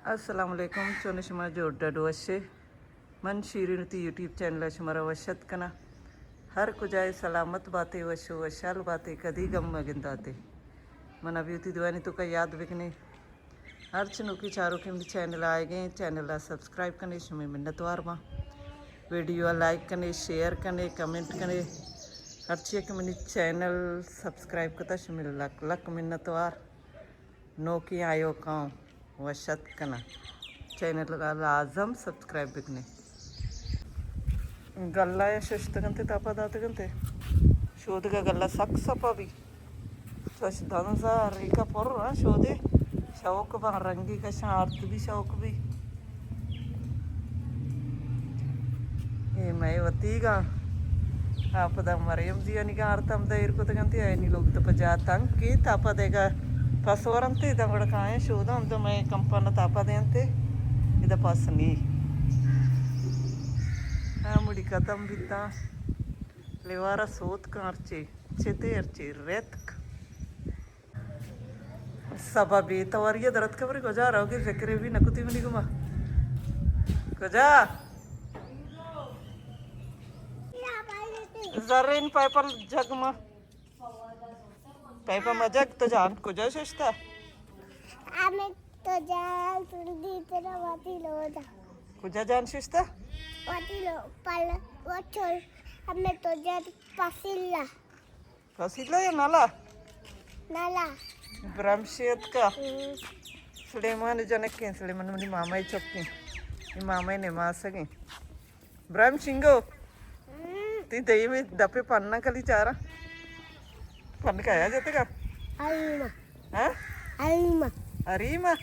السلام علیکم، چون شما؟ جوڑ ڈڈ وشے؟ من شیرین وتی یوٹیوب چینل ءَ شمارا وش اتک کناں۔ ہر کجائے سلامت باتے، وش و وشحال باتے، کدی گم مگنداتے۔ من ابھی وتی دوانی توکا یاد بکنے۔ ہرچ نوکی چاروکیں منی چینل آئیگیں، چینل ءَ سبسکرائب کنے، شمے منتوار باں۔ ویڈیو ءَ لائک کنے، شیئر کنے، کمنٹ کنے۔ ہرچی کہ منی چینل سبسکرائب کتا، شمے لک لک منتوار۔ نوکی آیوکاں وش اتک کناں۔ چینل ءَ لازم سبسکرائب بکنے۔ گلہ ءَ ششتگ انت، تاپا داتگ انت۔ شودگا گلہ سک سپا بی۔ چش دنزا ریکا پر، ہاں، شودے شوق باں، رنگی کشاں، آرت بی شوق بی۔ اے مئے وتیگاں۔ آ پدا مریم زیانی گاں آرت ہمدا ایر کتگ انت، اینی لوگ تو پجا تنگ کیت، آ پدا اگا پس ورنت، ادا گڑا کائیں شوداں، ہمدا مئے کمپان تاپا دینت، ادا پس نی۔ آ مڑی ختم بیتاں۔ لیوارا سوت کن ہرچی، چتے ہرچی ریتک۔ سبا بے تواری ءَ درتک، برے کجا روگی، ذکرے بھی نکتی منی گما۔ کجا؟ زرین پائپل جگ ما۔ پائپا مجگ تو جان کجا ششتا؟ ہمیں تو جان سندی تیرا واتی لودا۔ کجا جان ششتا؟ واتی لو پل وچل۔ ہمیں تو جان پسیلا۔ پسیلا یا نالا؟ نالا۔ برمشی اتکا۔ ہم۔ سلیمان جنکیں، سلیمان منی مامائی چکیں۔ اے مامائی نماسگیں۔ برم شنگو۔ ہم۔ تی دئی میں دپے پننا کلی چارا۔ پن کایا جتگا؟ اریما۔ ہاں؟ اریما۔ اریما؟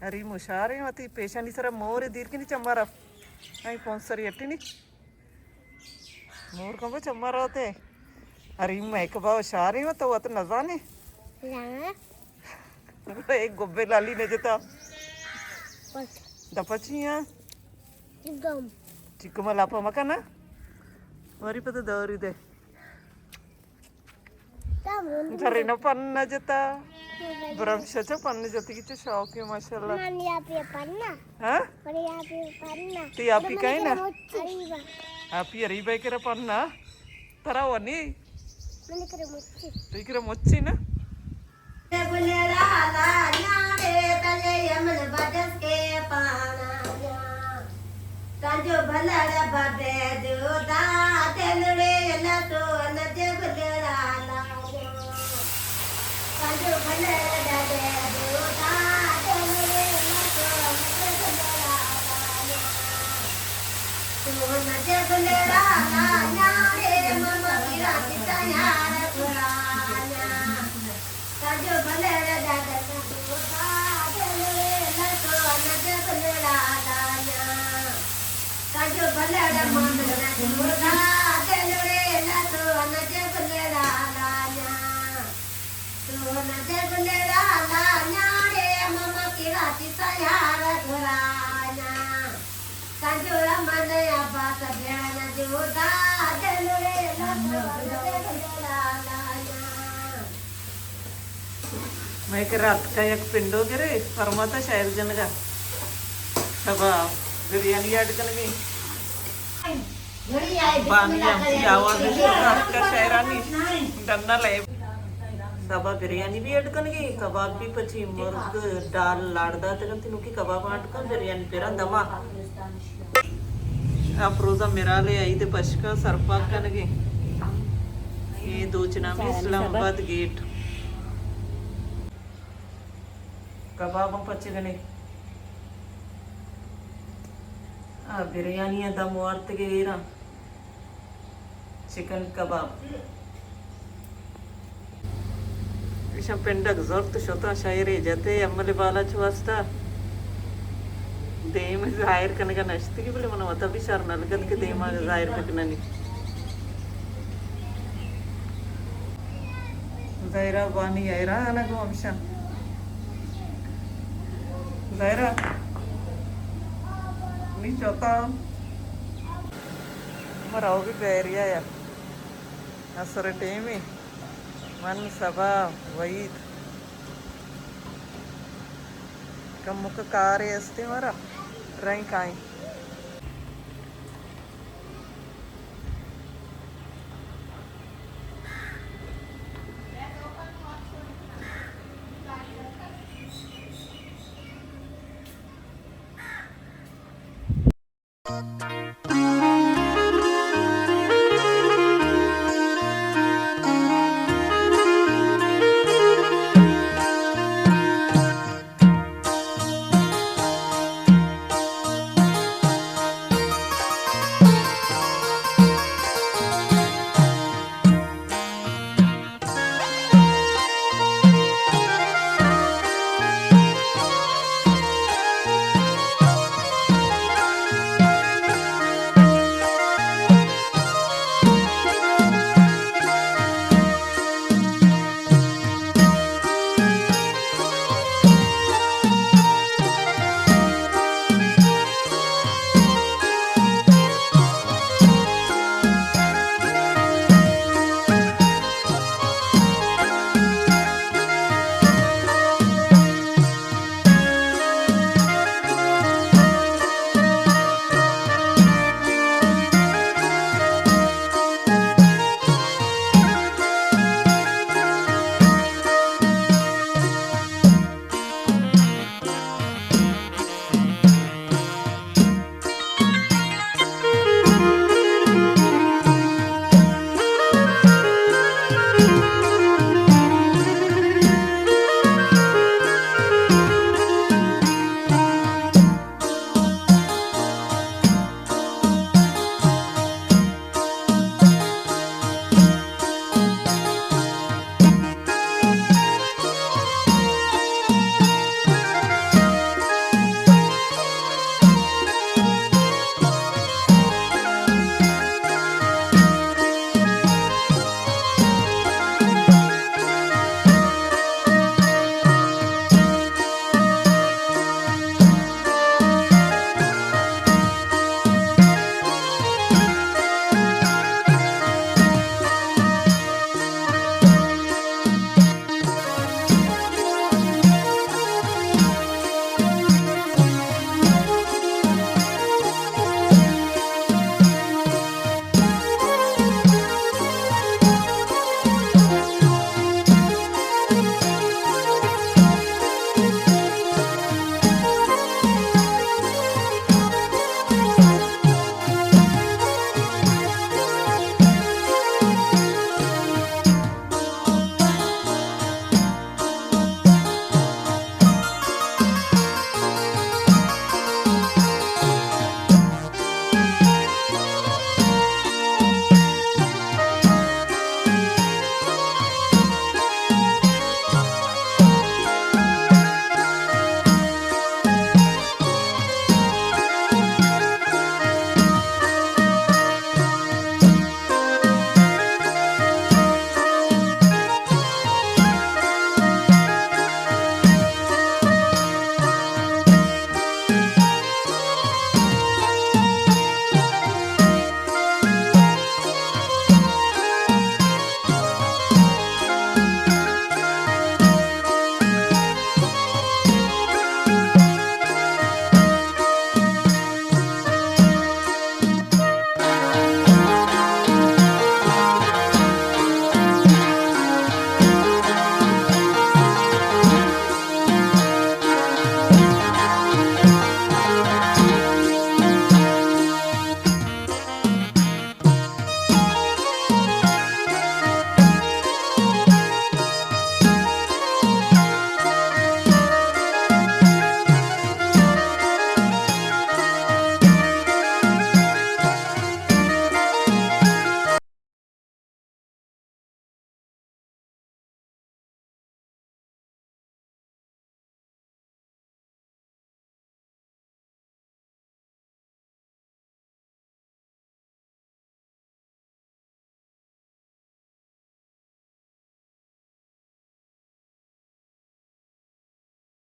اریم ہوشاریں، وتی پیشانی سرا مور دیر کنی چمارا۔ آئی پونسری اٹی نی۔ مور کمبو چما روتے۔ ارے مئے کبا ہوشاریں و تو وت نزانے۔ نا۔ ایک گبے لالی نہ جتا۔ بس۔ دپا چی ہاں؟ چکم۔ چکم لاپا مکنا۔ وری پتہ دوری دے۔ زرینو پن نہ جتا۔ برمشا چا پن جتی، چا شوق ہے ماشاءاللہ۔ من یا پی پن نا۔ ہاں؟ من یا پی پن نا۔ تی آپی کائے نا؟ آپی اریبا کرا پن نا۔ ترا ونی؟ من کرا مچی۔ تی کرا مچی نا؟ بلڑا لا نیاڑے تلے یمن بجس کے پانا نیا۔ تنجو بھلڑ بابے جو دا دلڑے لتو نجے بلڑا لا نیا۔ تنجو بھلڑ بابے جو دا دلڑے لتو نجے بلڑا لا نیا۔ تو نجے بلڑا لا نیا رے ماما کی راتی تیار کرانا۔ تاجو بھلڑ دادا نہ دوتا، دلڑے لتو نجے بلڑا لانا۔ تاجو بھلڑ مامڑ نہ دوتا، دلڑے لتو نجے بلڑا لانا۔ تو نجے بلڑا لانا رے، ماما کی راتی تیار کرانا۔ تاجو رمن یا بات بیان جو دا، دلڑے لتو نجے بلڑا لانا۔ مئے کہ رات کا یک پنڈو گرے، فرماتا شاعر جنگا۔ شبا بریانی اڈ کنگی۔ بانی ہمسی آواز رات کا شاعرانی ڈنا لے۔ شبا بریانی بھی اڈ کنگی، کباب بھی پچی، مرغ، دال لاڑ داتگنتی، نوکی کباب اڈ کن، بریانی پیران دما۔ افروزہ مرال ءِ عید ءِ پشک ءَ سرپاک کنگ ءَ۔ اے دوچ نام اسلام آباد گیٹ۔ کباب ہم پچ گنے۔ آ، بریانی ءَ دم وارتگ ءَ ایراں۔ چکن کباب۔ ایشاں پنڈگ زرت شتاں شئیرے جتے عمل بالاچ واسطہ۔ دیم ظاہر کنگا نشتگی، بلے من وتا بھی شر نہ لگت کہ دیما ظاہر بکننی۔ ظاہرہ بانی حیران گو ہمشاں۔ ظاہرہ نی چوتا۔ مرا ہوگی پیریا یا۔ عصر ٹیمی۔ من، صبا، وحید۔ کمک کارے استیں مارا، رہیں کائیں۔